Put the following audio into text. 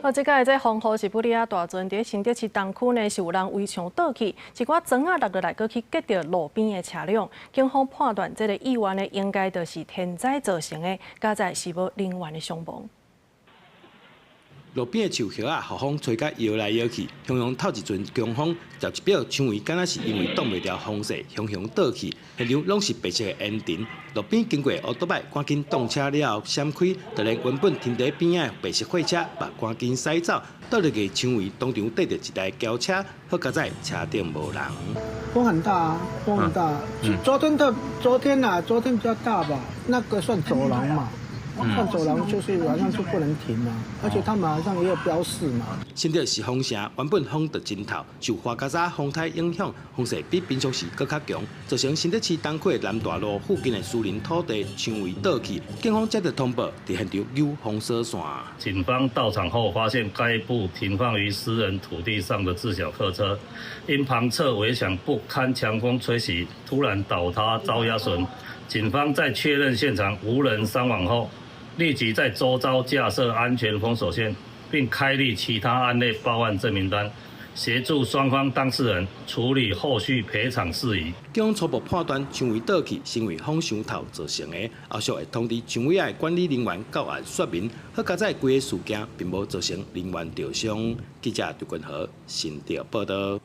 哦，這擺這風雨是不哩仔大陣，佇新竹市東區呢，是有人圍牆倒去，一寡磚仔落落來，閣去擊著路邊的車輛。警方判斷這个意外呢，應該就是天災造成的，佳哉是無人員的傷亡。路邊的樹葉仔，予風吹甲搖來搖去，雄雄透一陣強風，就一表牆圍敢若是因為擋袂牢風勢，雄雄倒去，現場攏是白色的煙塵。路邊經過的歐多擺趕緊擋車了後閃開，就連原本停佇邊仔的白色貨車，嘛趕緊駛走，倒落去牆圍當場綴著一台轎車，好佳哉車頂無人。風很大啊，風很大。昨天的昨天啊，昨天比較大吧，那個算走廊嘛。算走廊就是好像就不能停嘛，而且他們好像也有標示嘛。新竹是風城，原本風就真透，受樺加沙風颱影響，風勢比平常時閣較強，造成新竹市東區的南大路附近的私人土地牆圍倒去，警方接到通報，佇現場扭封鎖線。警方到場後發現該部停放於私人土地上的自小客車，因旁側圍牆不堪強風吹襲，突然倒塌遭壓損。警方在確認現場無人傷亡後，立即在周遭架設安全封鎖線，並開立其他案例報案證明單，協助雙方當事人處理後續賠償事宜。警方初步判斷，牆圍倒去是因為風傷透造成的，後續會通知牆圍的管理人員到案說明。好佳哉，規个事件並無造成人員著傷。記者劉君和新竹報道。